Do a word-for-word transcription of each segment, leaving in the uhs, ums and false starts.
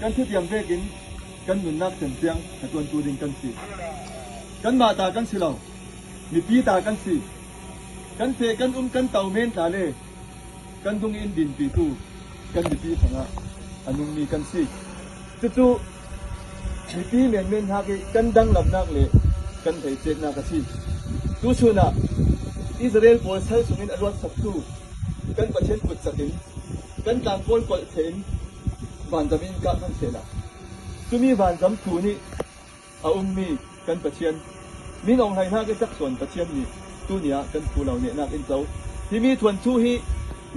kan thutiam vekin kan nunnak cem ciang hnaṭuantu ding kan si. Kanmah ta kan si lo, mipi ta kan si. Kan feh kan um kan tau men tla le kan dung in dinpitu kan mipi hrangah a nungmi kan si. Cucu mipi menmen hnak ih kan danglamnak le kan theihciatnak a si. Tusun ah Israel pawl sal sungin a luatsaktu kan Pathian kutsak in kan tlang pawl kolh theh in vanzam in kah hman sehla, cumi vanzam thu nih a ummi kan Pathian, min awng hlainak ih caksuan Pathian nih tuni ah kan thu lo nehnak in co. Himi thuanthu hi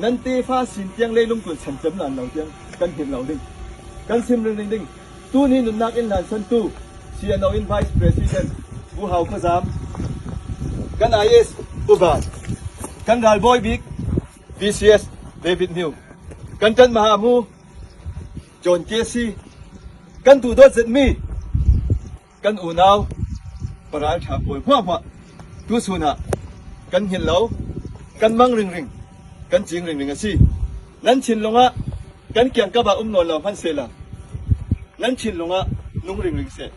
nan tefa sin tiang leilung tun san cem lan lo tiang kan hngilh lo ding, kan sim ringring ding. Tuni nunnak in lansantu C N O in Vice President Pu Hau Khua Zam, kan I S Pu Van, kan ralbawi bik V C S David Hniu, kan ṭan mahamu John K C, kan duhdawt zetmi kan unau paralṭha pawl hmuahhmuah tusun ah kan hngilh lo, kan mang ringring, kan cing ringring a si. Nan thinlung ah kan kiangkap ah um nawn lo hman sehla, nan thinlung ah nung ringring seh.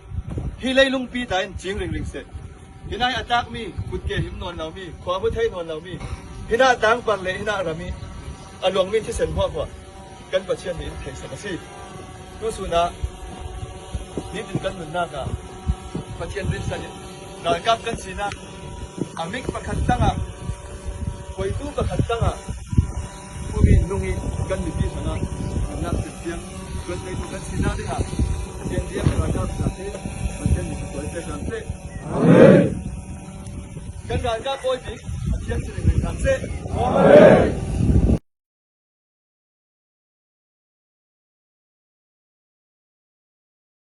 Hi leilungpi ta in cing ringring seh. Hinah a tlakmi, kutke him nawn lomi, khuamu thei nawn lomi, hinah tlangpar le hinah ram ih a luangmi thisen hmuahhmuah kan Pathian nih in theisak a si. Tusun ah nitin kan nunnak ah Pathian rinsan in ralkap kan sinak a mik pakhat tangah, khuaitu pakhat tangah, khuami nung ih kan mipi hrangah nunnak cem ciang tuan theitu kan sinak dingah Pathian biak ralkap zate Pathian nih khual pek hram seh. Amen. Kan ralkap bawi bik Pathian si ringring hram seh. Amen.